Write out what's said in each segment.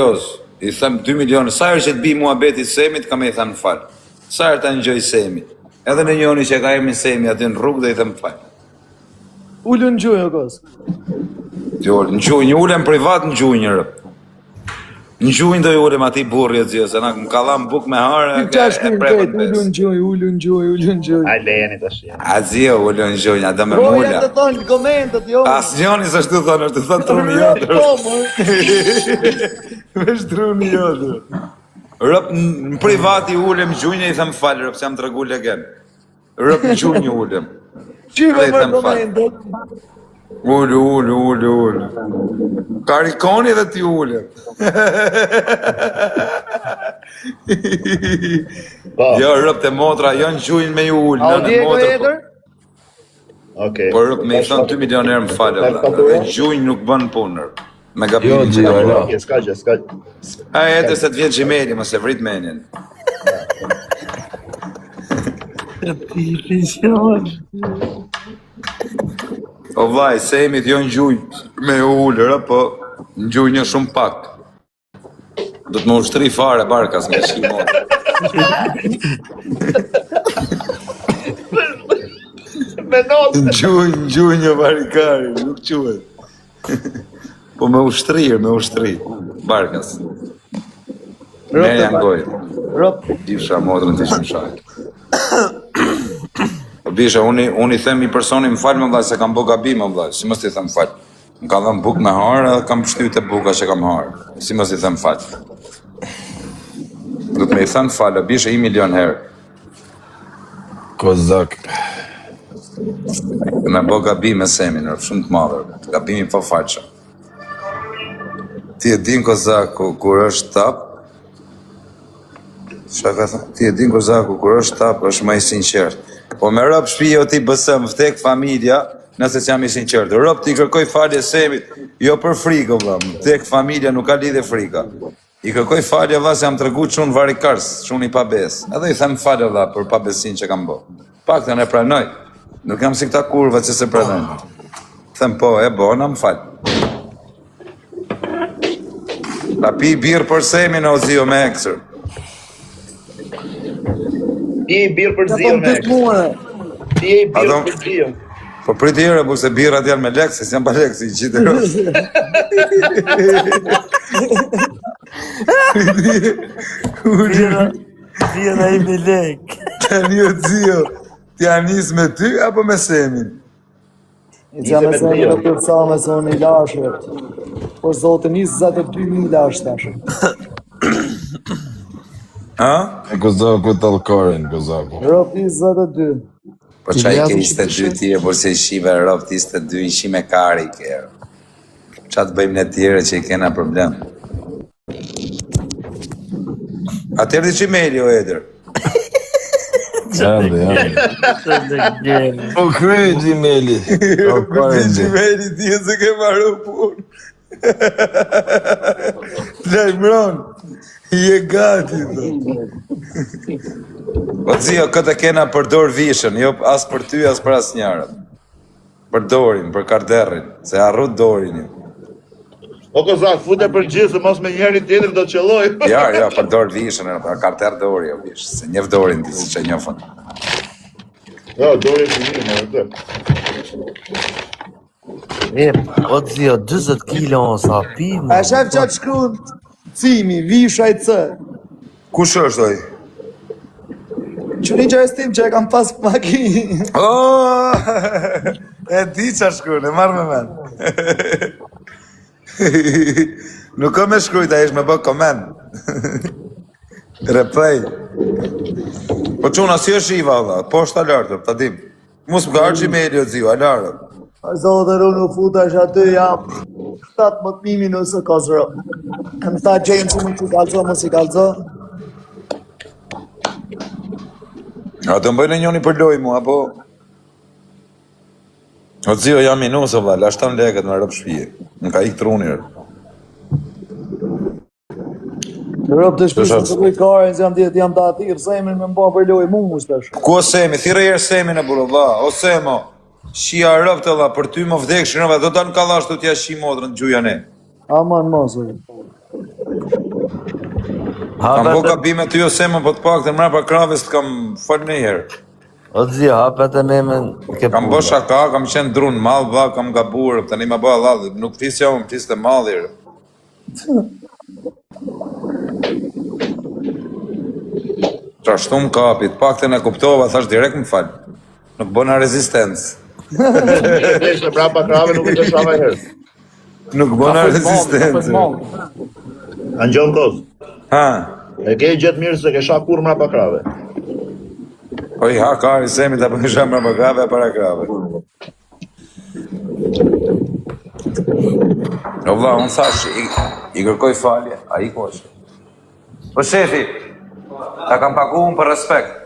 Serioz, i them 2 milionë, sa herë që të bi muhabeti Semit, kam me i thënë fal. Sa herë ta ngjoj Semi. Edhe në njëri që e ka emrin Semi aty në rrugë dhe i them fal. Ulu në gjunjë, o kos. Jo, në gjunjë, ulem privat në gjunjë, rëp. Në gjunjë do i ulem atij burri e zio, se na më ka dhanë bukë me hare, Ti qa shkruan e prepën krejt, ulu besë. në gjunjë, ulu në gjunjë, ulu në gjunjë. Ai lejeni tash. ja. A zio, ulu në gjunjë, a do me Roja mula. të thonë në komentet, jo. Asnjëni s'është të thonë, është të thonë truni jot. Po, mo. Vesh truni jot. Rëp në privat i ulem gjunjë i them fal, rëp se jam tregu legen. Rëp në gjunjë ulem. Qyve Dhe i për them fal. komentet. Ulu, ulu, ulu, ulu. Karikoni dhe ti ulem. Po. Jo, rëp të motra, jo në gjunjë me ju ulë, A u në në djego motër, po, etër? Okej. po rëp me i thënë 2 milion herë më falë, vlla. Dhe gjunjë nuk bën punë, rëp. Me Jo, gabimin që Gio, kam alo. bërë. Okej, s'ka gjë, s'ka. A etër se të vjen Gmaili, mos e vrit menin. O vllai, Semit jo në gjunjë me u ulë, rëp, po në gjunjë shumë pak. Do të më ushtri fare barkas me shi motra. Me not. Në gjunjë, në gjunjë o varikari, nuk quhet. Po me ushtrirë, me ushtri, barkas. Rëp Merë të janë gojë. Rëp. Bisha motrën të ishim shajt. Po bisha, unë, unë i them i personi më fal më vllai se kam bë gabim më vllai, si mos i them fal. Më ka dhënë bukë me harë edhe kam pshty te buka që kam harë. Si mos i them fal. Do të më i thënë fal, o bisha 1 milion herë. Kozak. Me bë gabim me Semin, është shumë të madh. Gabimi pa falshëm. Ti e din Kozaku kur është tap, Çka ka thënë? Ti e din Kozaku kur është tap është më i sinqert. Po me rob shtëpi jo ti bësëm vdek familja, nëse s'jam i sinqert. Rob ti kërkoj falje Semit, jo për frikë vëlla, vdek familja nuk ka lidhje frika. I kërkoj falje vëlla se jam tregu çun varikars, çun i pabes. Edhe i them falje vëlla për pabesin që kam bë. Paktën e pranoj. Nuk jam si këta kurva që se pranojnë. Them po, e bona, më fal. Ta pi birë për Semin o zio me eksër. Ti je birë për Ja po zio më me. pyet mua. Ti je A birë do- për zio. Po prit herë, po se birrat janë me lek, se s'janë pa lek, si i gjithë rrë. Birra, birra i me lek. Tani o zio, t'ja nis me ty apo me Semin? I jam me se në të sa me se unë i lash rëp. Por zotin 22.000 lash tash. Ha? E Kozaku tallkarin, Kozaku. Rëp 22. Po çaj ke Iljasu që 22 ti e por se shive rob 22 i shime kari ke. Qa të bëjmë ne tjerë që i kena problem? Atëherë di Gmaili o Eder. Erdhi, erdhi. Po kry Gmaili. Kur di Tallkarin. Gmaili ti e se ke maru punë. Lajmëron. Je gati, thot. Po zio, këtë kena përdor vishën, jo as për ty, as për asnjërën. Për Dorin, për Karderrin, se harru Dorin. ju. O Kozak, fute për gjithë se mos me njërin tjetrin do të qelloj. Ja, ja, përdor vishën, e, për Karder Dori, o vish, se njeh Dorin ti, si që njohën. Jo, dori është mirë, më vërtet. E, o zio, 40 kilo sa pi, mo. A shef qatë shkruan Cimi, visha i C. Kush është ai? Qëri që tim që e kam pas në makinë. Oh, e di qa shkruan, e marr me mend. Nuk ka me shkrujt, ai është me bë koment. Replay. Po çuna si është Iva valla? Poshtë alartë, ta dim. Mos më ka ardhur Gmaili o ziu, alarm. Zotër, unë u futash aty jam 17.000 minus e ka zero. Më tha James më që kalzo, mos i kalzo. A do më bëjnë njëri për lojë mua apo O zio jam minus o vlla, lashtam lekët me rob shtëpie. Më ka ik truni. rë. Rob të shtëpisë Dësha- të bëj karen, se jam djetë, jam të atirë, semin me mba për lojë mu është tash. Ku o Semi? Thirre herë Semin e burro vlla. O Semo. Shia rob të vlla, për ty më vdekshin rob, do dalë në kallash të t'ja shi motrën gjuja ne. Aman mos. o. Ha Kam bo vetë, gabime ty ose më po të paktën mbrapa krahëve s'të kam fol ndonjëherë. o zio, hap atë memen ke Kam bo pula. shaka, kam qenë drun mall, vlla, kam gabuar, tani ma bë Allah, nuk flisja unë, fliste malli. re. Qashtu më kapi, të paktën e kuptova, thash direkt më fal. Nuk bëna rezistencë. Mirë vesh në prapa krave nuk e të shava herë. Nuk Ka bëna fol malli, ka fol rezistencë. malli. A ngjon koz. Ha. E ke gjetë mirë se ke sha kurrë mbrapa krave. Po i ha kari semi ta bëj sha mbrapa krave e para krave. O vlla, unë thash, i, i kërkoj falje, a i ku është? Po shefi, ta kam pagu unë për respekt.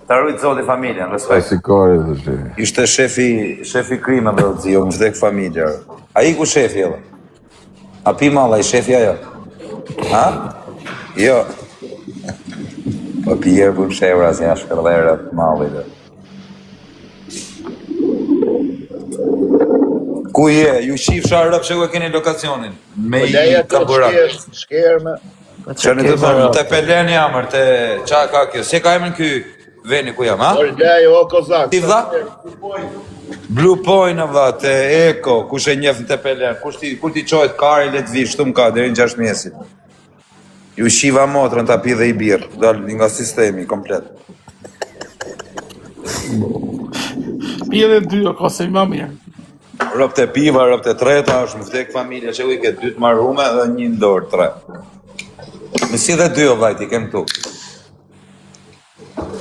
Ta rujt zoti familjen, A respekt. si kari dhe shefi. Ishte shefi, shefi krimeve, o zi, jo më vdek familja. A iku shefi edhe? A pi malla, i shefi ajo? Ha? Jo. Po pi erë për shevra, si janë shkërdhere të mallit. e. Ku je? Ju qifsha rëp që ku e keni lokacionin? Me Po i leja të ka burak. shker, shker me. Po Që që në ke të thonë, më te Pelen jam, ër, te qa ka kjo? Si e ka emrin ky veni ku jam, ha? Por leja o kozak. Ti vlla? Blue Point, o vlla, te Eko, kush e njeh në Tepelen, kush ti kur ti çohet kari le të vi, shtu më ka deri në 6 mjesit. Ju shiva motrën ta pi dhe i birr, dal nga sistemi komplet. Pi edhe dy, o ka se i ma mirë. Ropt e piva, ropt e treta, është më vdek familja që u i ke dy të marrume dhe një në dorë, tre. Më si dhe dy o vllajt, i kem këtu.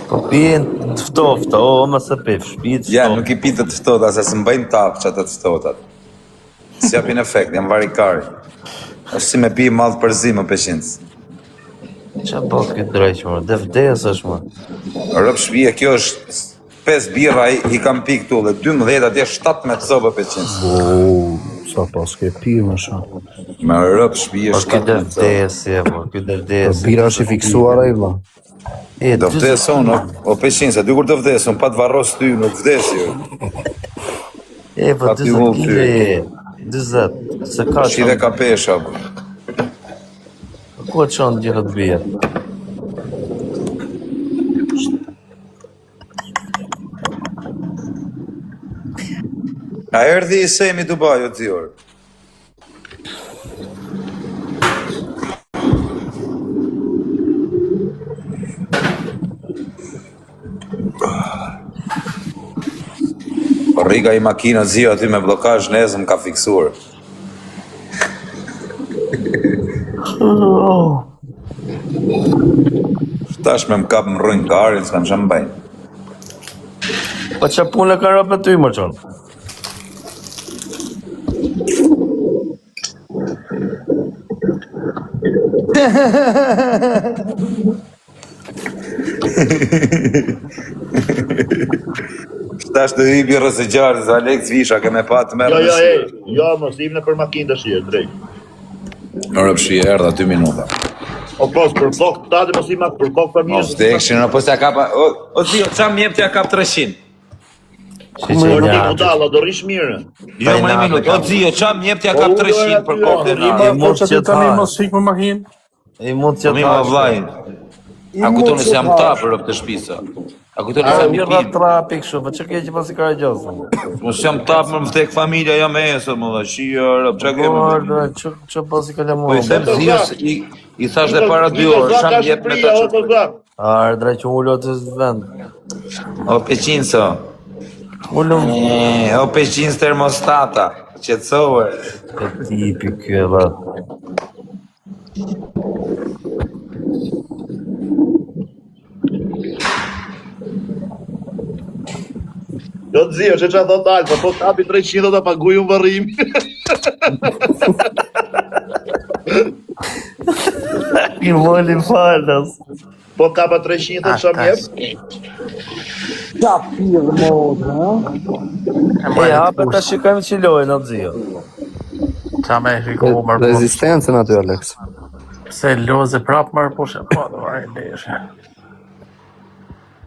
Po pijen të ftofta, o, më se pif, shtëpi të Ja, ftohtë. nuk i pi të ftohta, se s'më bëjnë tap që ato të ftohtat. S'japin efekt, jam varikari. Është si me pi mall të përzi më peqinc. Qa bo ky drejq më, dhe vdes është më. Rëp shtëpia, kjo është 5 birra i, i kam pi këtu dhe 12 atje 17 copë peqinc. O, sa pas ke pi më shumë. Me rëp shtëpia Po ky dhe 17 copë. vdes je, po ky dhe Po vdes. bira është i fiksuar ai vlla. E, Do 40 vdes unë, o, o peqin, se dy kur do vdes unë, pa të varros ty, nuk vdes jo. E, po Pa ty 40 ull ty. kile je. 40, se ka Shi dhe çon, ka pesha. po. ku e çon gjithë të bie? A erdhi i Semi Dubai, o zior? Po rriga i makina zio aty me blokazh nezëm ka fiksuar. Tash me më kap më rrënjë karin, s'kam ç'më bëjnë. Po qa punë ka rëpë ty më çon? Tash të hyj birrës së gjarës, se Alex Visha ke me pa të merr Jo, me jo, sy. ej, jo, mos im në për makinë tash, e drejt. Në rëpshi erdha 2 minuta. O kos, për kokë tate mos im për kokë Mos familjes. vdekshin, po s'ja kap. O, o zio, ça më jep t'ja kap 300? Si që Por ti një budalla, do rrish mirë. Jo, më një minutë. O zio, ça më jep t'ja kap Po, u, 300 për aty, kokën e I natës? mund Po që që ti tani të mos hik me makinë. I mund që Po mi të më hash. vllai. I A mund kujtoni që se jam të hash. tapër rëp të shtëpisë? A kujtoni A se jam mirë pim? trapi kështu, po çka ke që pasi karagjozë? Mos jam tap më vdek familja jam e esër, më dha, shija rëp, çka ke më? Po, dre, ç'u ç'u pasi Po i kalamor. them zios, i, i thash dhe para dy orë, Kozak ça ka më jep me Shqipëria, ta o çu. kozak. A, dre që ulo atë vend. O peqinso. Ulo E, o peqins termostata. Qetësohe. e tipi ky edhe. Jo të zio, që që thot Alfa, po kapi 300 do ta paguaj unë varrimin. I moli falas. Po kapa 300 do ç'a më jep? Qa pirë modrë, ha? E hape ta shikojmë që lojën atë zio. Qa me hiku mërë po. Rezistencën aty Alex. Pse loze prap mërë po she, po do marrë leshe.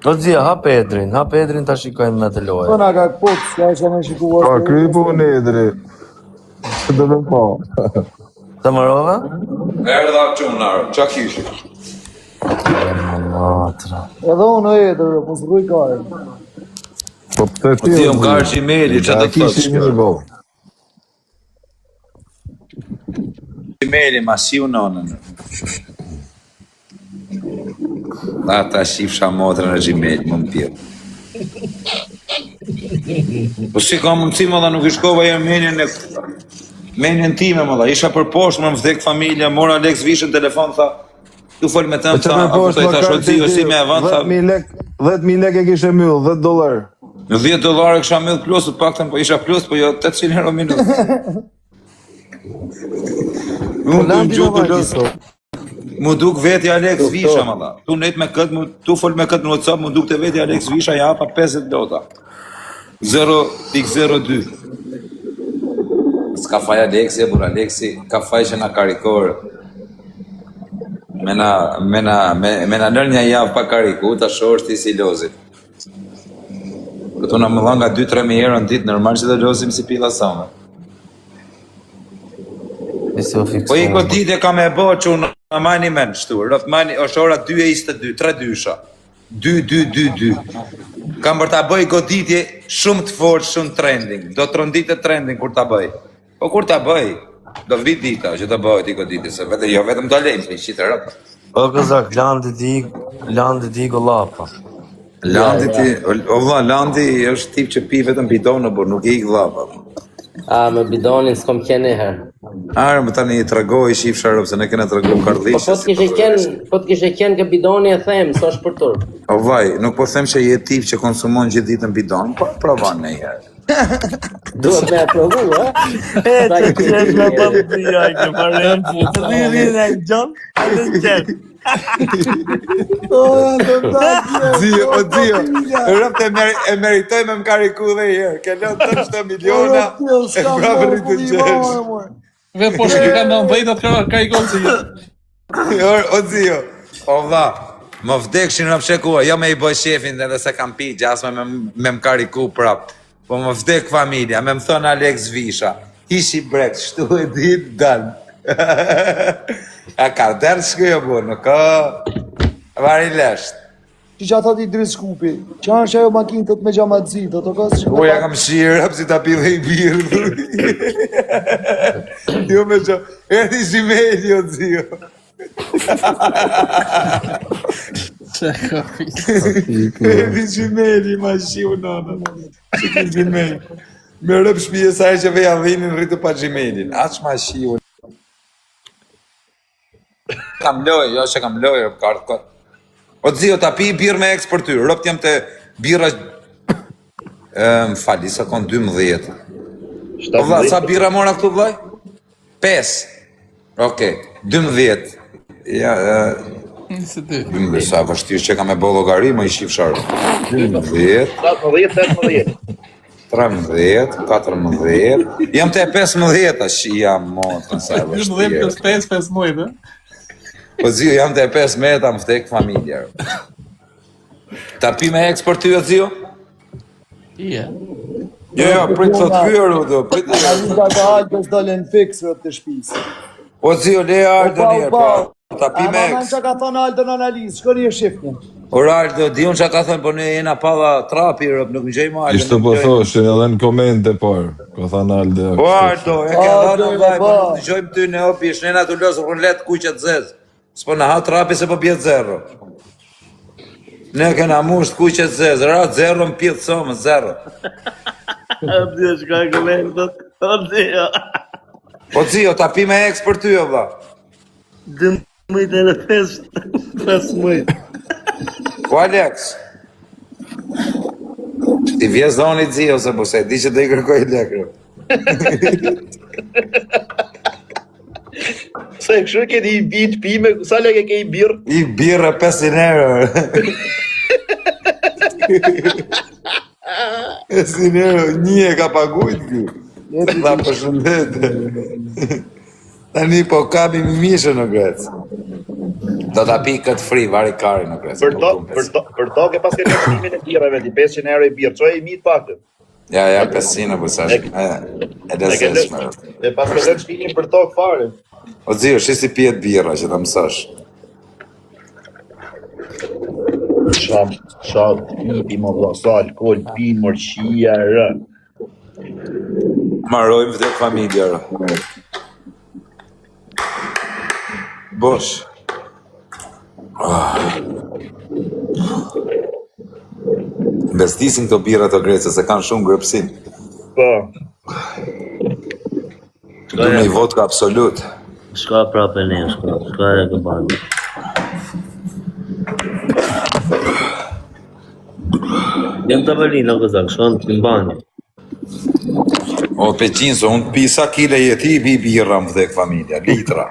O zio, hap Edrin, hap Edrin ta shikojmë me të Po lojën. na ka këput, s'ka që me shikuar. Po, kry punë Edri. Që do me po. Të mërova? Erdha çuna, çka kishit? Matra. Edhe unë o Edër, mos rruj gare. Po pse Po ti ti o jam ka zi? Gmaili, çfarë A do të thotë kishim kjo? mirë bo. Gmaili ma shiu nonën. Ata shifsha motrën e Gmail, më mpjell. Po si ka mundësi më dha nuk i shkova jo menjen e menjen time më dha, isha për poshtë më vdek familja, mora Alex Vishën në telefon tha, tu fol me Po tëm që tha, me apo poshtë i më thash o karti zio ti si me e vën tha, 10.000 lek, 10.000 lek e kishe mbyll, 10 dollar. 10 dollarë kisha mbyll plus, të paktën po isha plus, po jo 800 euro minus. Po Unë tu Landi na gjutë vajti los. sot. Mu duk veti Alex Visha më dha. Tu nejt me kët, mu, tu fol me kët në WhatsApp, mu duk te veti Alex Visha ja hapa 50 lota. 0.02. S'ka faj Alexi, e burr Alexi, ka faj që na karikor. Me na me na me, me na lër një javë pa kariku, ta shohësh ti si lozim. Këtu na më dha nga 2-3 mijë euro në ditë, normal që do lozim si pilla same. E si u Po i fiksuar. goditje kam e bë që unë na mani men shtu. Rreth mani është ora 2:22, 3 dysha. 2 2 2 2. Kam për ta bëj goditje shumë të fortë, shumë trending. Do tronditet trending kur ta bëj. Po kur ta bëj, do vi dita që të bëhet i goditje, se vetëm jo vetëm do lejmë, se i qitë rëp. O këzak, Landi ti ik, Landi ti ik o llapa. Landi ti, o o vlla, Landi është tip që pi vetëm bidon, por nuk i ik vllapa. A, me bidonin s'kom qenë një herë. Arë, më tani i tregoj shifsha rëp, se ne kena tregu Po po kardhishe të si kishe qenë, po të kishe qenë ke bidoni e them, s'është për turp. O vaj, nuk po them që je tip që konsumon gjithë ditën bidon, po provon ndonjëherë. Duhet me e provu, ë? E, Sa që i qesh ke me pa të zia, ke marrë. Të rri në gjon, e të qesh. O, do të Zio, o zio, familja. rëp të mer e meritoj me më kariku dhe herë, ke lënë të shtë O, miliona, rëp ti, e s'kam prapë mo, rri po të mi gjesh. more, more. Ve po shke ka 90 atë ka ka i gol si. Or, o zio, o vlla, më vdekshin rëp shekua, jo me i bëj shefin edhe se kam pi, gjasme me, me më kariku prap. Po më vdek familja, me më thënë Alex Visha, hishi brek, shtu e dit, dal. A ka dërë shkë jo bu, nuk ka... Vari lesht. Që që ata ti Idris Shkupi, që është ajo makinë thot me xhamatzi, thot o kos U ja kam shirë, si ta pi dhe i birë. jo me që, erdi Gmaili, o zio. Çe ka pi. Erdi Gmaili, ma shiu nënën. Si ki Gmail. Me rëp shpije sa herë që veja dhinin rritu pa Gmailin. Aq ma shiu. Kam lojë, jo që kam lojë, ka ardhë kot. O zio, ta pi birë me eks për ty. Rëp jam te birra... E, më fali, sa kon 12. O vlla, sa 17. birra mora këtu vllaj? 5. Okej, 12. Ja, e, 22. 12 sa e vështirë që kam e bo llogari, më i shifshar. 12, 17, 18. 13, 14. Jam te 15 tash, jam motrën sa e 12 vështirë. plus 5 15, ë? Po zio, jam te 15, më vdek familja. Ta pi me eks për ty o zio? Je. Jo, jo, prit thot hyrë, u do, prit. Analiza të Aldës dolën fiks rëp të shtëpisë. Po zio, le O Aldo pa, një o herë, pa. po. Ta pi A me ma men eks. që ka thonë Aldo në analizë, shkoni e shifni. Ora Aldo, di unë çka ka thënë, po ne jena palla trapi, rëp, nuk ngjej më Aldo, Ishte nuk po ngjej. thoshin edhe në komente parë. Ka thënë Alde Po kështu. Aldo, e ke dhënë Aldo, vllai, po ba. nuk dëgjojmë ty ne opi, ne na tu los rulet kuq e të zez. S'po na ha trapi se po bie zero. Ne kena musht kuq e të zez, ra zero në pjellë somë, zero. O zia, shkoj komentet. O zia. Po zio, ta pi me eks për ty o vlla. 12 edhe 5, 15. Po Alex. Ti vje zoni zio se po se di që do i kërkoj lekë. Se kështu e ke di i birë pime, sa lekë ke i birë? I birrë 500 euro. 500 euro, një e ka pagujt ky. Tha përshëndetje. Tani po kapi mishën në Grec. Do ta pi këtë fri, vari kari në Grec. Për po to, dum për to, për to ke pas ke lënë çmimin e birrave ti 500 euro i birë, çoje i mit paktën. Ja, ja, 500 apo sa është. E, e E ke lezetshme. lënë, e pas ke lënë çmimin për tokë fare. O zio, shi si pijet birra që ta mësosh. Qa, qa tipi më vlla, sa alkool pi mërqia rë. Marojmë vdek familja, rë. Bosh. Ah. Bestisin këto birra të Grecës, se kanë shumë grëpsin. Po. Du me i vodka absolut. Shka prapë ne, shka, shka e këbani. Jam tavolinë, o kozak, shkon të mbani. O Peqin, se unë pi sa kile je ti, pi birra më vdek familja, litra.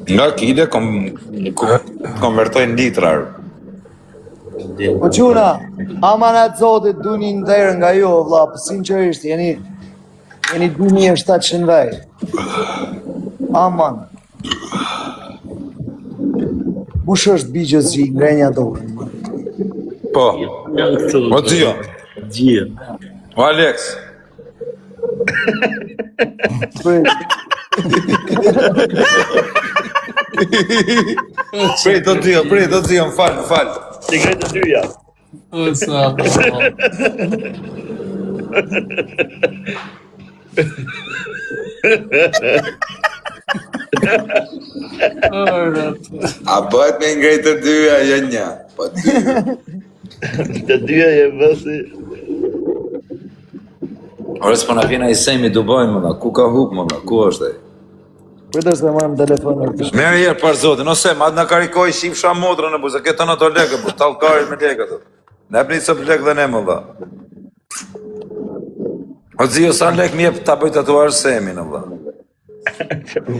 Nga kile kom, konvertojnë litra. Po çuna, amanat zotit du një nder nga ju, o vlla, po sinqerisht, jeni jeni 2700 vej. Aman. Kush është bigjës që i ngrenja dorën? Po. O Gio. Gio. O Alex. Prit, o Gio, prit, o Gio, më fal, më fal. Ti ngre të dyja. O sa. A bëhet me ngrejt të dyja, jo një. Po dy. Të dyja je vësi. Ore s'po na vjen ai Semi Dubai më dha, ku ka hup më dha, ku është ai? Prit se marrim telefonin. Merë herë për zotin, ose ma na karikoj shifsha motrën në buzë, këtë në ato lekë, bu, tallkari me lekë ato. Na jepni sot lekë dhe ne më dha. O zio, sa lekë më jep ta bëj tatuazh Semi në vlla.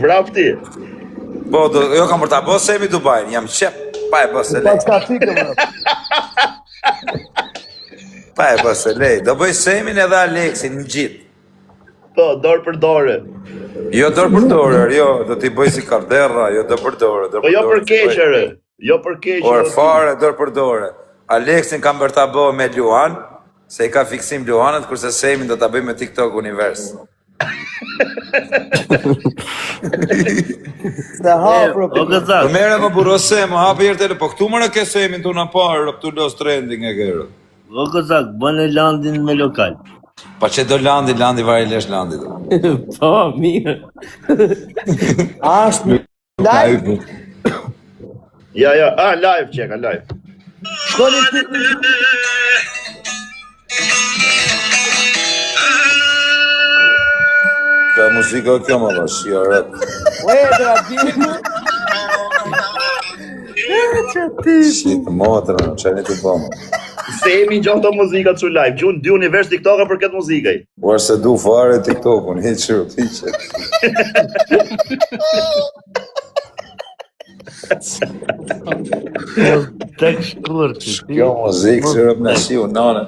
Vrap ti. Po, do, jo kam për ta bë Semi Dubai, jam qep, pa e bë se lej. Pas ka fikë, më. Pa e bë se lej. Do bëj Semin edhe Aleksin në gjithë. Po, dorë për dorë. Jo dorë për dorë, jo, do t'i bëj si karderra, jo dorë për dorë, dorë Po për jo dorë. për keq, ere. Jo për keq. Por o, fare dorë për dorë. Aleksin kam për ta bë me Luan, se i ka fiksim Luanët, kurse Semin do ta bëj me TikTok Univers. Se ha, pro. O kozak, Po merre më burro Sem, më hapi herë tele, po këtu më ke Semin tu na parë, këtu los trending e kërë. o kozak, bëne landin me lokal. Pa që do Landi, Landi vari lesh Landi. Do. Po, mirë. A është në live? Ja, ja, a live që ka live. Shkoni ti. Ka muzika kjo më vash, jo rap. Ue, di. Shit, motrën, çfarë të bëmë? Semi gjon këto muzika çu live. Gjun dy univers TikToka për këtë muzikë. ai. Por se du fare TikTokun, hiç rut, hiç. Tek shkurt. Kjo muzikë që rëp në shiu, nane.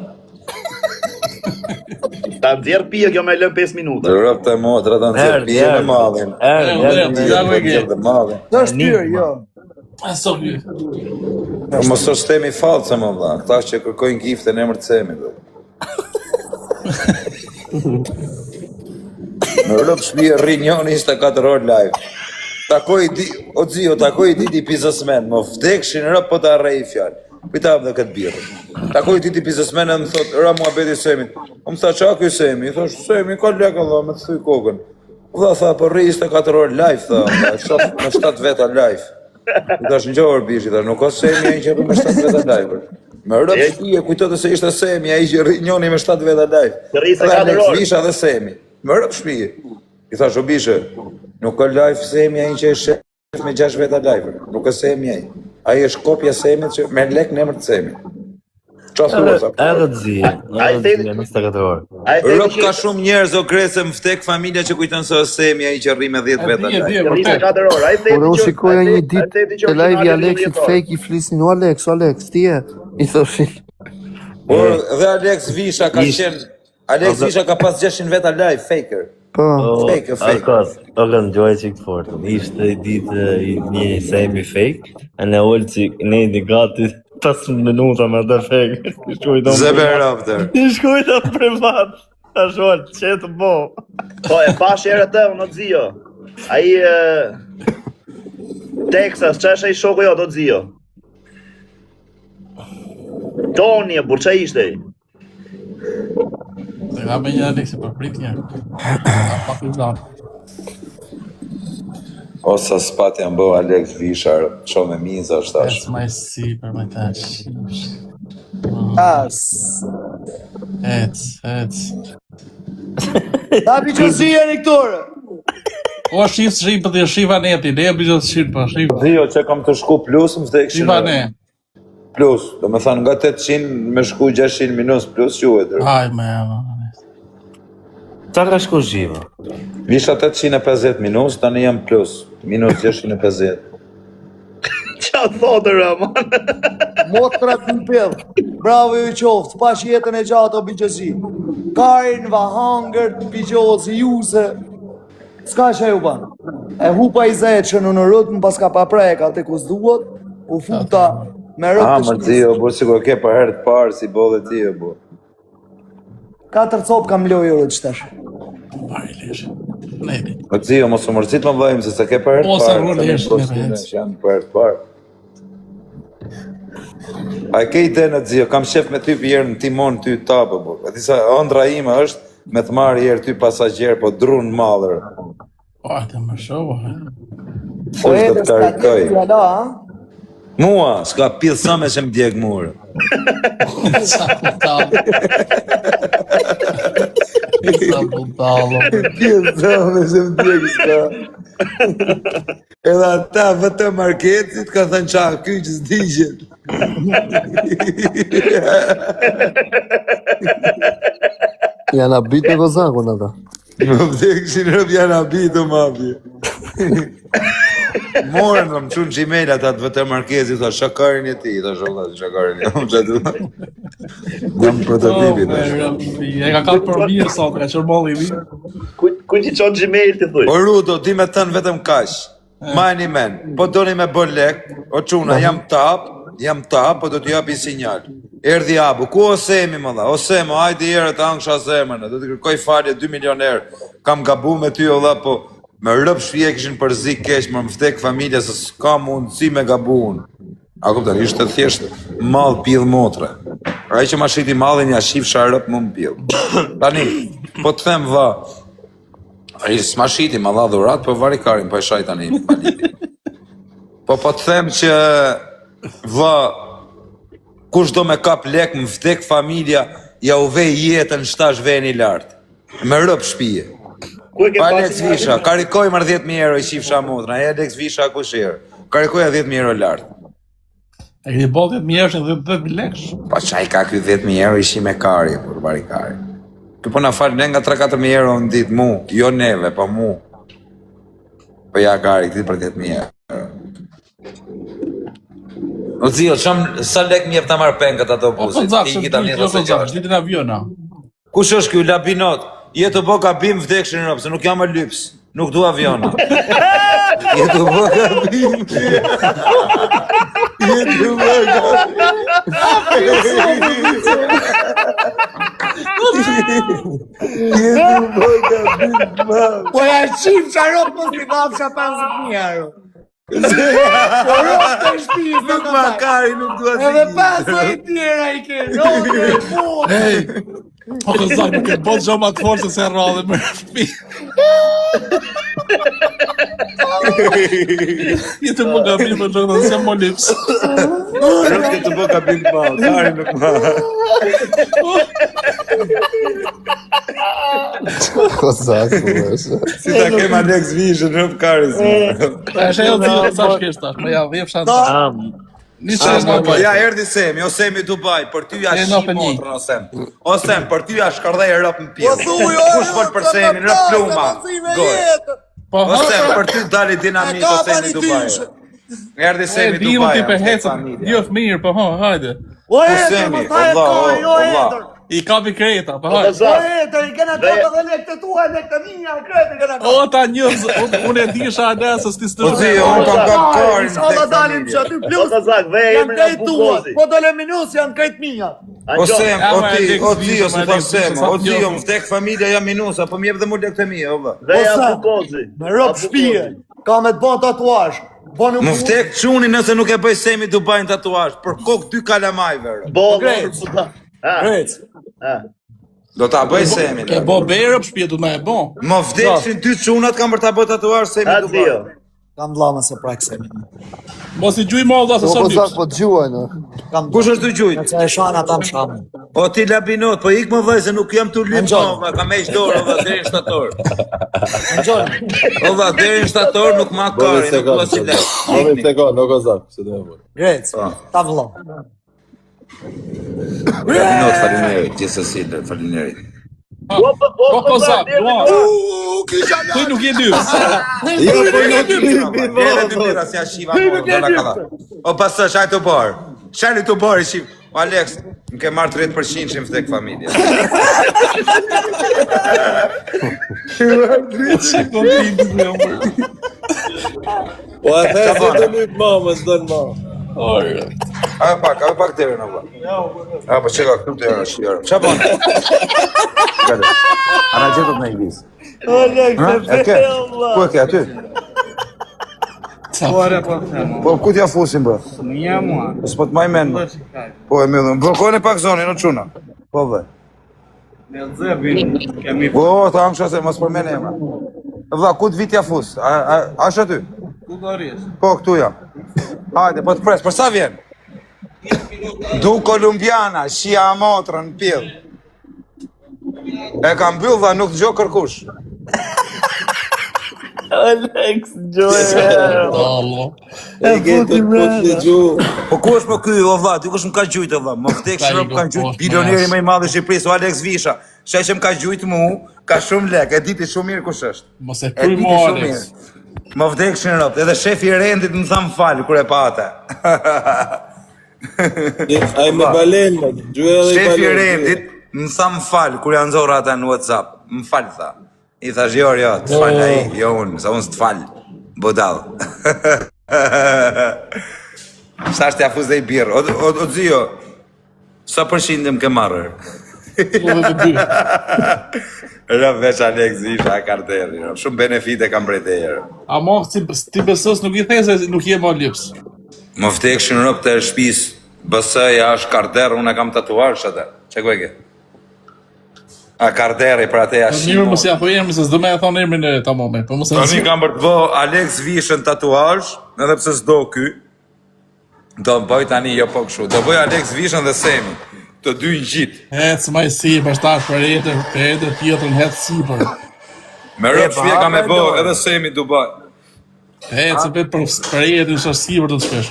Ta nxjerr pije kjo me lën 5 minuta. Rëp të motra, ta nxjerr pije me mallin. Erdhi, erdhi. Pije të nxjerr dhe mallin. Do është tyrë, jo. A so ky. Po mos është themi false më vlla, këta që kërkojnë gifte në emër të Semit. do. Në rëp shtëpi rri njëri 24 orë live. Takoj di, o zio, takoj di di biznesmen, më vdekshin rëp po ta arrej fjalë. Pita hap dhe këtë birrë. Takoj di di biznesmen dhe më thot, ra muhabeti Semit. O më tha qa ky Semi? I thosh, Semi ka lekë valla, me të thyj kokën. Vlla tha, po rri 24 orë live, tha, vlla, shoh me 7 veta live. I thash ngjorë bishi, thash, nuk ka Semi ai që rri me 7 veta live. Me rëp shtëpi e kujtote se ishte Semi ai që rri njëri me 7 veta live. Që rri Edhe 24 Alex orë. Visha dhe Semi. Me rëp shtëpi. I thash, o bishe, nuk ka live Semi ai që e shef me 6 veta live. Nuk është Semi ai. Ai është kopja e Semit që merr lek në emër të Semit. Qa thua sa? Edhe të zi, Ai edhe të themi- zi, 24 orë. Ai themi Rop që ka shumë njerëz o grese më vdek familja që kujton se është Semi ai që rri me 10 E veta di, e di, live. e rri vërtet. 24 orë. Ai themi Por unë që shikoja ai një themi- ai ditë themi që te live i origjinali Alexit 30 orë. fake i flisnin, o Alex, o Alex, ti je? I thoshin. Por dhe Alex Visha ka Ish- qenë Alex Visha ka pas 600 veta live faker. Po. O, Fake, fake. Akos, o kanë gjoj çik të fortë. Ishte i ditë i një Semi fake, e ne ulci ne i gati 5 minuta me atë fake. I shkoj do. Zeber Raptor. I shkoj do privat. Tash ol, çe të bo. Po e pash herë atë unë o Zio. Ai e, Texas, ç'është ai shoku jot o Zio? Toni, e burr, ça ishte ai? Se ka me një Aleksi për prit një. Ka pak i zanë. O sa spat jam bë Alex Vishar, ço me miza është tash. Ec ma i sipër me tash. As. Ec, ec. Ta pi që si jeni këtu ore. O shif shif po të shifa ne ti, ne bëj të shif po shif. Zio që kam të shku plus më vdek Shifa ne. Plus, do me thënë nga 800 me shku 600 minus plus quhet. Haj me. Sa ka shku zhiva? Visha 850 minus, tani jam plus, minus 650. Qa thotë Rama? Motrat në pill. Bravo ju qoftë, pash jetën e gjatë o bigjozi. Karin, vahangër, bigjozi, juze. S'ka që ju ban. E hupa i zeqën në rrët, më paska pa prek aty ku s'duhet, u futa me rrët Ah, të më shtëpisë. zio, bo sikur ke për herë të parë si bolle ti o bo. Katër cop kam lojë rrët qëtash. Bari lesh. Ne. O zio, mos u mërzit më vëllai se sa ke për herë të O, sa parë. rroli se ne është, po ne s'kemi vetë. që janë për herë të parë. A e ke ide në zio, kam shef me ty për herë në timon ty tapë, bo. A di sa ëndra ime është me të marrë herë ty pasagjer, po drun mallër. Po hajde më shoh. Po Thush do edhe të s'ka karikoj. djeg fjala, a? Mua, s'ka pillë sa me që më djeg murë. Sa budall. Sa budall. Pillë sa me që më djeg s'ka. Edhe ata vëtë marketit ka thënë qa ky që s'digjet. Janë habit me Kozakun ata. Më vdekshin rëp janë habitu mafje. Morën më më qunë Gmail ata të vëtë markezit, tha shakarin e ti, tha vëlla, shakarin e ti. Jam prototipi, thash. E ka kap për mirë sot, ka qenë molli i mirë. Kujt kujt i çon Gmail ti thuj? O Rudo, di me thënë vetëm kaq. Majni men, po doni me bë lek, o çuna, jam tap, jam tap, po do t'ju japi sinjal. Erdhi Abu, ku o Semi më dha? O Semo, hajde herë të angsha zemrën, do të kërkoj falje 2 milion herë. Kam gabu me ty o dha, po me rëp shpije kishin përzi keq, më më vdek familja se s'ka mundësi me gabu unë. A kupton, ishte thjesht mall pill motre. Ai që ma shiti mallin ja shifsha rëp më më pill. Tani, po të them vë, Ai s'ma shiti, ma dha dhurat, po vari karin, po e shaj tani. Maliti. Po po të them që vë kush do me kap lek më vdek familja, ja u vej jetën shtash veni lart. Me rëp shtëpie. Ku e ke Pa pasur? Alex Visha, karikoj marr 10000 euro i shifsha motrën. Ai Alex Visha kush erë? Karikoja 10000 euro lart. E keni bërë 10 mijë euro, 10 mijë lekësh. Po çaj ka ky 10000 euro i shime kari, por vari kari. Ky po na fal ne nga 3-4000 euro në ditë mu, jo neve, po mu. Po ja kari këti për 10000 euro. O zio, çam sa lek më jep ta marr pengët Po po autobusit? zak, Ti se i tani jo po ose zak, 6. ditën aviona. Kush është ky Labinot? Je të bë gabim vdekshin rob, se nuk jam e lyps. Nuk du aviona. Je të bë gabim. Je të bë gabim. Je të bë gabim. madh. Po ja qim qa rob mos i dhafsha 50.000 euro. Po rob të shtëpisë Nuk ma kari, nuk dua të Edhe pas e tjera i ke, rob e po. Ej. Po po zak, nuk e bën gjë më të fortë se rradhë më shtëpi. Je të më gabim më gjë, se më lips. Rob je të bë gabim të madh, kari nuk ma. Kozaku është. Si ta kem Alex Vishën, rob kari s'ma. Është ajo zio sa shkesh tash, më ja 10 shan. Am, Një çfarë nga Po ja erdhi Semi, o Semi Dubai, për ty ja E, shi no, për një. motrën o Sem. O Sem, për ty ja shkërdhej e rëp në Po pjellë. thuj, o, Kush fol për Semin, rëp pluma. Goj. Po O Sem, për ty dali dinamit E o ka Semi pani Dubai. tysh. Erdhi E Semi di Dubai. ti ja, pe vdek hecën, familja. jo fëmirë, po ha, hajde. O Po etër, Semi, mos haje o vlla, o, kari, o o vlla. etër. I kapi kreta, po Po hajde. O zak. etër, i kena Dhe- kapë edhe lekë të tua, lekë të mia, krejt i kena O kapë. ta njerëz, unë unë e disha atë se s'ti Po s'të. zi, unë kam kap karin Inshallah vdek dalim që familja. aty Po plus. ta zak, ve Janë emrin krejt Abu tua, Kozi. po dole minus janë krejt mia. O Angjon, Sem, Ja, o ma, ti, Alex o ti, Visha, o si ma, tha Alex Visha, Sem, sa o ti, t'jo. o më vdek familja jam minusa, po më jep dhe mu lekët e mia, o vlla. ve O, Abu Sem. Kozi. Me rob Abu shtëpie, Kozi. ka me të bën tatuazh. Bonu Më vdek çuni nëse nuk e bëj Semi Dubai në tatuazh, për kokë dy kalamajve. rë. Bo, Grec. Ha, Grec. ha. Do ta bëj Semi. Ke bo berë për shtëpi do të më e bo. Më vdekshin dy çunat kam për ta bërë tatuazh Semi Ha, Dubai. zio. Kam vlla mos e prek Semi. Mos i gjuj më valla se O sa Kozak lyps. po gjuajnë. o. Kam Kush është të gjujt? Nëse e shan ata më shamin. O ti labinot, po ik më vëllai se nuk jam tu lyp më Angjon. vëlla, kam heq dorë o vëlla deri në shtator. Angjon. O vëlla deri në shtator nuk ma Bëni kari, nuk sekond. dua si lek. Bëni sekond, o Kozak, se do të bëj. Grec. Po. Ta vlla. Labinot, faleminderit, gjithsesi faleminderit. Po, po, po, Po kozak, dua. U, kisha Ti nuk je lyps. Jo, po nuk lypi mo. Deri dy mira si ashiva mo, do na kalla. O pastaj shaj të bërë. Shaj të bërë shif. O Alex, më ke marrë 30% që më vdek familja. Po ti më Po e the se do lyp mo, mos don mo. Ore. A pak, a pak derën o vlla. A po çka këtu derën është jërë. Ç'a bën? Gale. A na gjetët në Ibis? Alex, Ha? e E ke? pe Allah. Ku e ke aty? Po ku t'ja fusim bë? Një mua. S'po të maj mend. më. Po e mbyllëm. Bllokoni pak zonin, o çuna. Po vë. Me zëbin kemi Po, ta angsha se mos përmend emra. Vlla, ku të vit ja fus? A, a, a është aty? ku do rrish? Po, këtu jam. Hajde, po të pres, për sa vjen? Du Kolumbiana, shia motrën, në pjell. E kam mbyll dha, nuk dëgjoj kërkush. Alex, gjoje. Allah. E ke të po të gju. Po ku është më ky o vlla, ti kush më ka gjujt o vlla? Më vdek Ta shërop i ka go gjujt poshtë, bilioneri mas. më i madh i Shqipërisë, o Alex Visha. Shaj që më ka gjujt mu, ka shumë lek, e diti shumë mirë kush është. Mos e E pry diti mo shumë Alex. mirë. Më vdekshin robt, edhe shefi i rendit më tha më fal kur e pa atë. Ai me balen, ma, gjuaj edhe i Shefi i balen. rendit më tha më fal kur janë nxorra ata në WhatsApp. Më fal tha. I thash jo, jo, të fal ai, jo unë, sa unë s'të fal. Budall. Sa është ja fus dhe i birë. O, o, o zio, sa përqindje më ke marrë? 32. Rë veç Alex Zisha e karderi. rë. Shumë benefite kam prej teje. rë. A mo si ti besës nuk i the se nuk je më lyps. Më vdekshin rëp të shtëpisë. BS-ja është karder, unë e kam tatuazh atë. Çe ku e ke? A karderi për atë ja Po Mirë shimo. mos ja thuaj emrin se s'do më e thon emrin e tamam. Po mos e Tani kam për të bë Alex Vishën tatuazh, edhe pse s'do ky. Do bëj tani jo po kështu. Do bëj Alex Vishën dhe Semi. Të dy ngjit. Hec më sipër, tash për etër, për etër tjetrën hec sipër. Me rëp E, shpje kam e pa, bë lojë. edhe Semi Dubai. Hec e për për etër është sipër do të shkesh.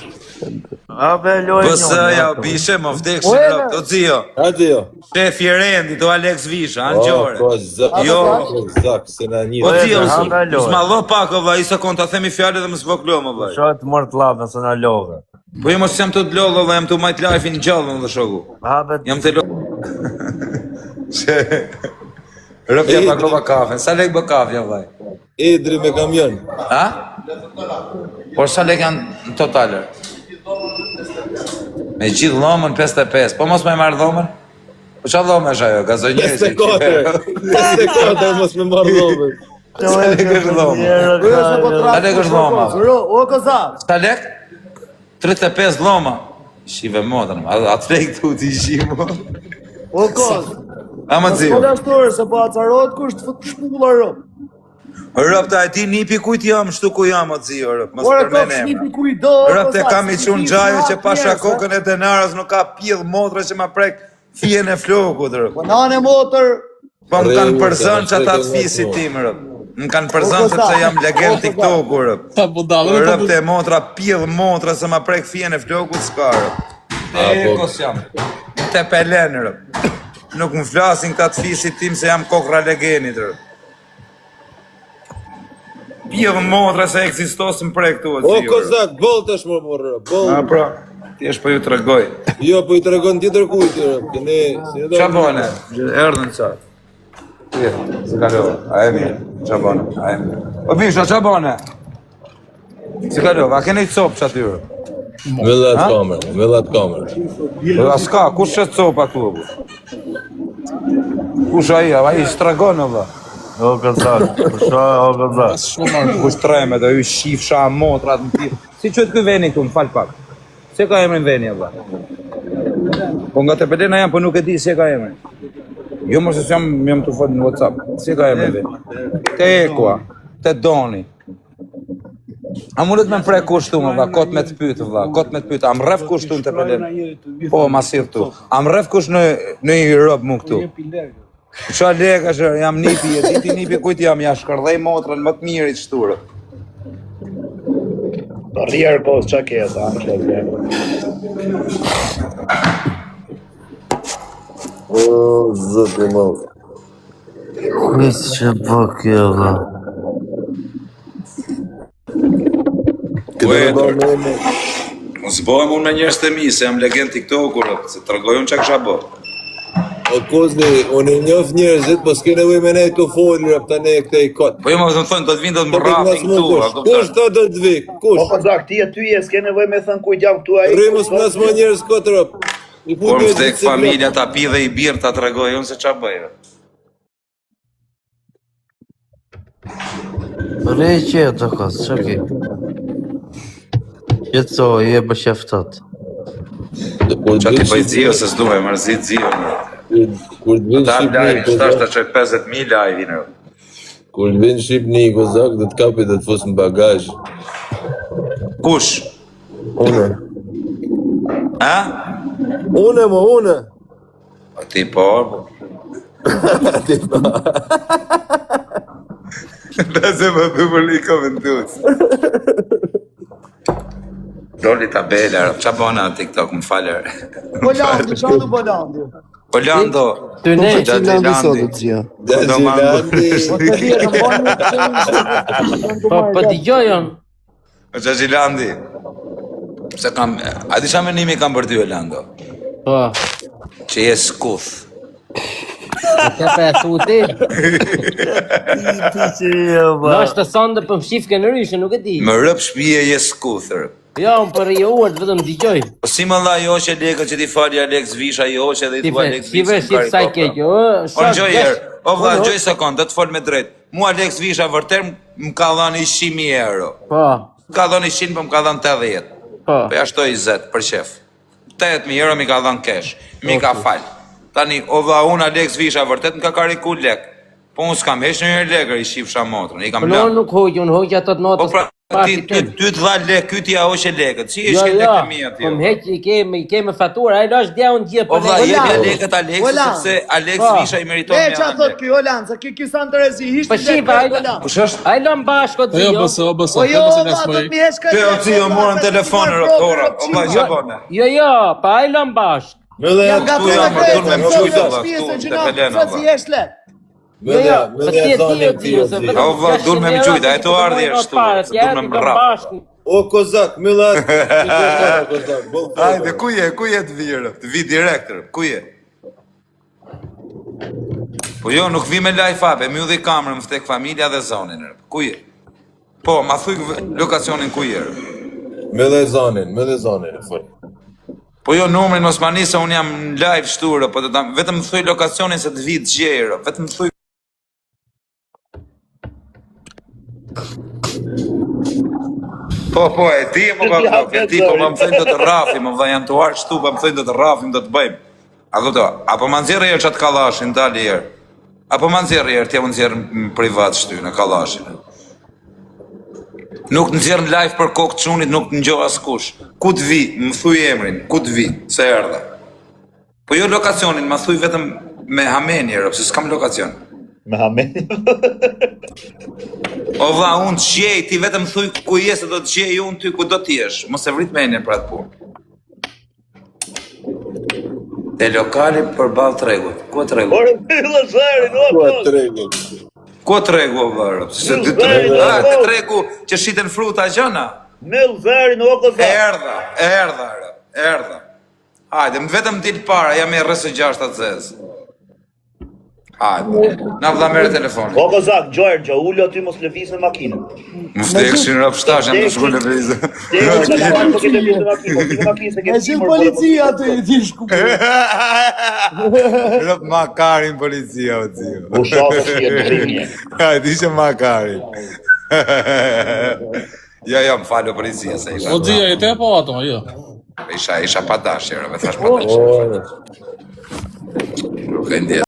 Ape lojë BS-ja o bishe, më vdekshin rëp. Do zio. Hajde jo. Shefi i rendit, o Alex Visha, O, angjore. Kozak, Jo. Kozak, se na një. O zio, Ha, lojë. s'ma lë pak o vlla, i sekond ta themi fjalë dhe më zvoglo më vllai. Shoh të morë të lavën, se na lodhe. Po jo mos jam të lodhë, vlla, jam të majt life-in gjallë më dhe shoku. Hape Jam të lodhë. Se Rëpja pa klova kafen, sa lek bë kafja vllai? Edri me kamion. Ha? Por sa lek janë në total? Me gjithë dhomën 55, po mos me marr dhomën? Po çfarë dhomë është ajo? Gazonjeri. se 54. 54 mos me marr dhomën. Sa lek është dhoma? Ro, se po Sa lek është dhoma? Ro, o Kozak. Sa lek? 35 dhoma. Shive motrën, a atë lek tu ti shimo. O Koz. Ama Po zio. lashtor se po acarohet kush të fut shpulla ro. Rëp ta e di nipi kujt jam, shtu ku jam o zio, rëp, mos Ore përmend kofsh emra. nipi ku i do. o Rëp te Kozak, kam i se qun ti gjajo ti që pasha njerëz, kokën e denarës nuk ka pjell motra që ma prek fijen e flokut, rëp. Po nane motër, Po më kanë Rregull, përzënë që ata të rregull, fisit rregull. tim, rëp. Më kanë O, përzënë Kozak, sepse jam legend o, Kozak. TikToku, rëp. Ta budallë. Rëp te motra, pjell motra se ma prek fijen e flokut s'ka, rëp. A, E, po. kos jam. Te pelen, rëp. Nuk më flasin këta të fisit tim se jam kokra legenit, rëp. Pjell motra se ekzistos më prek këtu, O o zio, rëp. Kozak, boll tash më morë, boll. A, pra, thjesht po ju tregoj. Jo, po i tregon tjetër kujt, jo, ke ne, si ne do. Qa bone? Erdhën qa? Je, se kalova. A e mirë. Qa bone? A e mirë. O bisha, qa bone? Se kalova. A keni copë që aty? Mbyll atë kamerë, mbyll atë kamerë. Po s'ka, kush është copa këtu? o, bu? Kush ai? Ai s'tregon o vlla. O Kozak, pusho o Kozak. As shumë marrë. Kush tremet, o ju shifsha motrat në ti. Si quhet ky veni këtu, më fal pak. Si e ka emrin veni apo? Po nga Tepelena jam, po nuk e di si e ka emrin. Jo mos e jam jam të fol në WhatsApp. Si e ka emrin veni? Te Ekua, te Doni. A mundet me më prek kush tu, më vlla, kot me të pyet vlla, kot me të pyet. A më rref kush tu në Tepelenë? Po, ma sill tu. A më rref kush në në një rob mu këtu? Qa leka që jam nipi, e di ti nipi kujt jam, ja shkërdhej motrën më të mirit shturë. Po rrjer po çka ke ata? O, zoti i madh. Kujt që bë kjo vlla? Këtë e bërë me me. Mos bëhem unë me njerëz të mi, se jam legend TikToku, se tregoj unë çka kisha bë. O Kozni, unë i njoh njerëzit, po s'ke nevojë me ne të folur rap tani këtë i kot. Po jo, më vetëm thonë do të vinë do të Po më do të rrafin nas mu këtu, kush. a kupton? Kush do do të vi? Po Kush? Kozak, ti aty je, s'ke nevojë me thën kujt jam këtu ai. Rri mos nas më njerëz kot rap. I Por fut më njerëzit vdek si blok. familja ta pi dhe i birë ta tregoj unë se ç'a bëj. Rri qetë o Koz, ç'a ke? Qetëso, je për qeftat. Kur Ç'a të ti vinë bëj zio Shqipëri, se s'duhet mërzit zio. më. kur kur të vinë Ta Shqipëri, live, tash Kozak, ta çoj 50000 live-in. rë. kur të vinë Shqipëri, Kozak do të kapi dhe të fus në bagazh. Kush? Unë. A? Unë mo, unë. Po ti po. Ti po. Da se më bëj për një komentues. Doli tabela, rë. Qa bona në TikTok, më falë. Po Landi, qa du po Landi? Po Lando, Ty Po ne, që Gjatë Landi sot Landi. të zia. Do Landi. Po të vjetë, më bojnë një po po dëgjoj unë. O Gjatë Landi. Pse kam, a di qa menimi kam për ty, o Lando? Po. Që je skuth. Ke pa e thu ti? Ti që je vlla. Ndoshta sonde po më shifke në ryshe, nuk e di. Më rëp shpije je skuth. rëp. Jo, unë për i uart vetëm dëgjoj. Po si më dha jo që lekët që ti fali Alex Visha jo që dhe i Ti thua fe, Alex si Visha ve, si sa i keq, ë, O shok, ngjoj desh- herë, o vlla Unë- ngjoj sekond, do të fol me drejt. Mua Alex Visha vërtet më ka dhënë 100.000 euro. Po, Më ka dhënë 100, po më ka dhënë 80. po. Po ja shtoj 20 për qef. 80.000 euro mi ka dhënë cash. Mi ka fal. Tani o vlla unë Alex Visha vërtet më ka kariku lek. Po unë s'kam heq ndonjëherë lekër i shifsha motrën, i kam Po no, lënë. nuk hoq, unë hoq ato të Po natës pra ti parti ty tim. ty të dha lek, ky ti ja hoqe lekët. Si e Jo, shkel jo, lekët e mia ti? po o? më heq i ke me i ke me faturë, ai lash dja unë gjithë O për vlla, lekë. jepja Ola. lekët Alexit Ola. sepse Alex Po. Visha i meriton E me qa dhënë thot lek. ky, o Lan, se ky ky sa interesi, Po hishti shipa, ai Ola. Kush është? ai lëm bashkë o Po jo, zio. bëse, o bëse, Po jo, bëse vlla, nga do smoj. të mi heq këtë. Pe o zi, o morën telefon, rë, ora. O vlla, Jo, ç'a bone? jo, jo, pa ai lëm bashkë. Mëlle, Jam Këtu gati jam, me për krejtë, me sot mqujt, do vlla, shpije këtu, se në gjina, Tepelena, sot si vlla. hesh lek. Jo, jo, mëlle, po mëlle ti e di zonin o ti zio, o se zi. vetëm O vlla, dur me 600 euro mqujt, se ai ti tu po ardhi marrin ashtu, parët, se ja, dur me ti më do rrap. bashkë. O Kozak, mëlle atë. Ti do të Kozak, boll Hajde, foto. ku je, ku je të virë? Të vi direkt, rë, ku je? Po jo, nuk vi me live up, e mbylli kamerën, më vdek familja dhe zonin, rë. Ku je? Po, ma thuj v- lokacionin ku je, rë. Mëlle zonin, mëlle zonin, fol. Po jo, numrin mos ma nis, se unë jam në live shtu, rë, po të ta, vetëm më thuj lokacionin se të vi të gjej, rë. Vetëm më thuj Po, po, e di më pa blok, e di, po më më thënë do të rrafim, më vëlla janë të ardhur këtu, po më thënë do të rrafim, do të bëjmë. A kupto? Apo ma nxjerr herë çat kallashin, dali herë. Apo ma nxjerr herë, ti u nxjerr në privat shty në kallashin. Nuk nxjerr në live për kokë çunit, nuk të ngjoj askush. Ku të vi, më thuj emrin, ku të vi, se erdha. Po jo lokacionin, ma thuj vetëm me hameni, herë, pse s'kam lokacion. Me hamen. O vlla, unë të gjej, ti vetëm thuj ku je se do të gjej unë ty ku do të jesh. Mos e vrit mendjen për atë punë. Te lokali përballë tregut. Ku e tregu? Ore mbyllë zërin, o Ku e po. tregu? Ku e tregu o vlla? rob? Se dy Mbyll tregu. zërin, Ah, o te po. tregu që shiten fruta gjëna. Mbyll zërin, o kozak. Erdha, erdha, rob, erdha. Hajde, më vetëm dil para, jam e RS6 atë zez. Hajde. Na vlla merre telefonin. O Kozak, gjoer, gjo, ulu aty mos lëviz me makinën. Më vdekshin rob shtash, jam të shku në vizë. Vdekshin, se ka po ke lëviz me makinë, po ti me makinë se ke E gjithë policia aty i ti shku. Rob ma karin policia o zio. U shoh se je drinje. Hajde, ishe ma karin. Jo, jo, më falo policia se isha. O zia, e te po ato, jo. Isha, isha pa dashje, rob, e thash pa dashje. Nuk e ndjes.